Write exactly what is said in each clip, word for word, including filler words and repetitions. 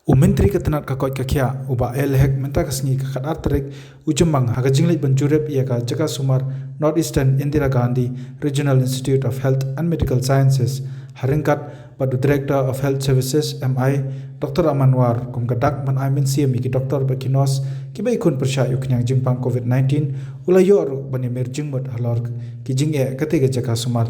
U Myntri ka tnat ka koit ka khiah u Bah A L Hek mynta ka sngi ka khatar tarik u Jymmang ha ka jingleit ban jurip ïa ka jaka sumar North Eastern Indira Gandhi Regional Institute of Health and Medical Sciences ha ryngkat bad u Director of Health Services M I Doctor Aman War kum ka dak ban ai mynsiem ïa ki doktor bad ki nurse kiba ikhun pyrshah ïa u khñiang jingpang covid nineteen, u la ïoh ruh ban ïamir jingmut halor ki jingeh katei ka jaka sumar.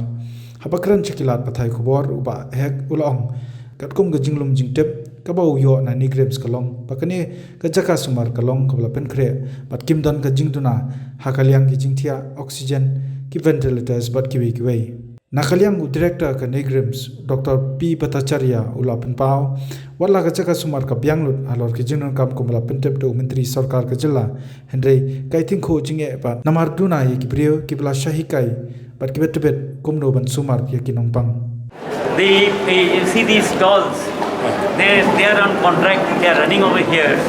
Haba kren sha ki lad pathai khubor u Bah Hek u la ong katkum ka jinglum jingtip kaba u ïoh na NEIGRIHMS ka long ba kane ka jaka sumar ka long kaba la pynkhreh bad kim don ka jingduna ha ka liang ki jingthiah oxygen, ki ventilators bad kiwei kiwei. Na ka liang u Director ka NEIGRIHMS Doctor P Bhattacharya u la pynpaw wat la ka jaka sumar ka biang lut halor ki jingdonkam kumba la pyntip da u Myntri Sorkar ka jylla, hynrei ka ityngkhuh jingeh pat namar duna ïa ki briew kiba la shah hikai bad kiba tbit kumno ban sumar ïa ki nongpang. They, they, you see these stalls, they, they are on contract, they are running over here,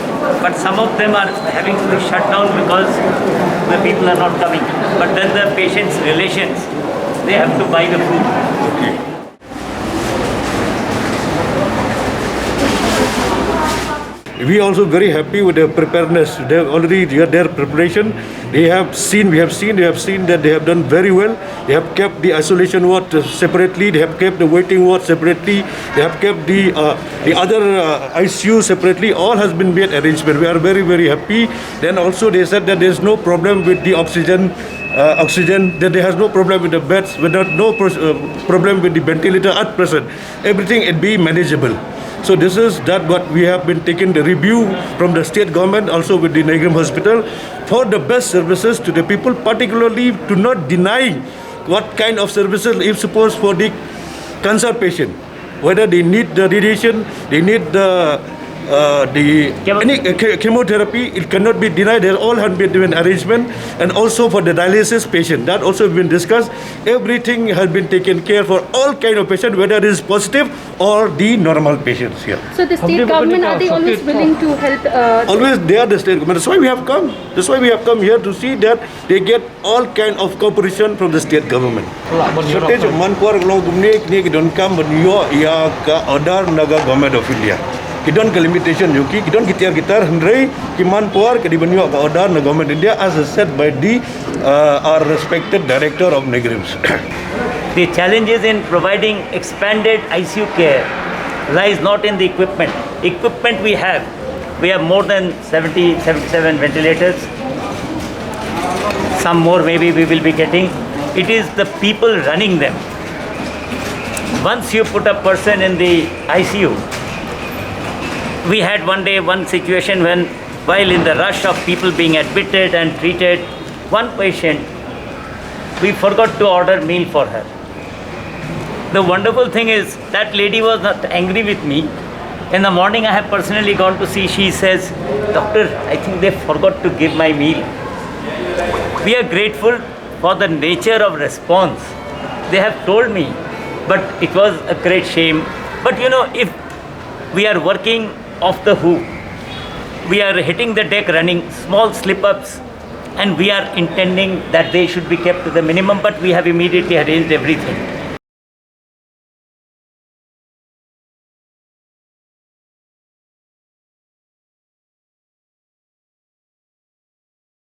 but some of them are having to be shut down because the people are not coming. But then the patients' relations, they have to buy the food. We are also very happy with their preparedness. They have already got their preparation. They have seen, we have seen, they have seen that they have done very well. They have kept the isolation ward uh, separately. They have kept the waiting ward separately. They have kept the uh, the other uh, I C U separately. All has been made arrangement. We are very very happy. Then also they said that there is no problem with the oxygen. Uh, oxygen, that there has no problem with the beds, without no pro- uh, problem with the ventilator at present. Everything it be manageable. So this is that what we have been taking the review from the state government, also with the NEIGRIHMS Hospital, for the best services to the people, particularly to not denying what kind of services if suppose for the cancer patient, whether they need the radiation, they need the uh, the any uh, che- chemotherapy, it cannot be denied. They all have been given arrangement, and also for the dialysis patient, that also have been discussed. Everything has been taken care for all kind of patient, whether it is positive or the normal patients here. So the state government, are they always willing to help? Uh, Always they are the state government. That's why we have come. That's why we have come here to see that they get all kind of cooperation from the state government. Shortage of manpower long kumne kine ki donkam ban ïoh ïa ka order na ka government of India. Ki don ka limitation ïa ki, ki don ki tiar ki tar, hynrei ki manpower ka dei ban ïoh ka order na government India as said by the uh, our respected director of NEIGRIHMS. The challenges in providing expanded I C U care lies not in the equipment. Equipment we have, we have more than seventy, seventy-seven ventilators. Some more maybe we will be getting. It is the people running them. Once you put a person in the I C U, we had one day one situation when, while in the rush of people being admitted and treated, one patient, we forgot to order meal for her. The wonderful thing is, that lady was not angry with me. In the morning, I have personally gone to see. She says, "Doctor, I think they forgot to give my meal." We are grateful for the nature of response they have told me, but it was a great shame. But you know, if we are working off the hook, we are hitting the deck running, small slip ups, and we are intending that they should be kept to the minimum, but we have immediately arranged everything.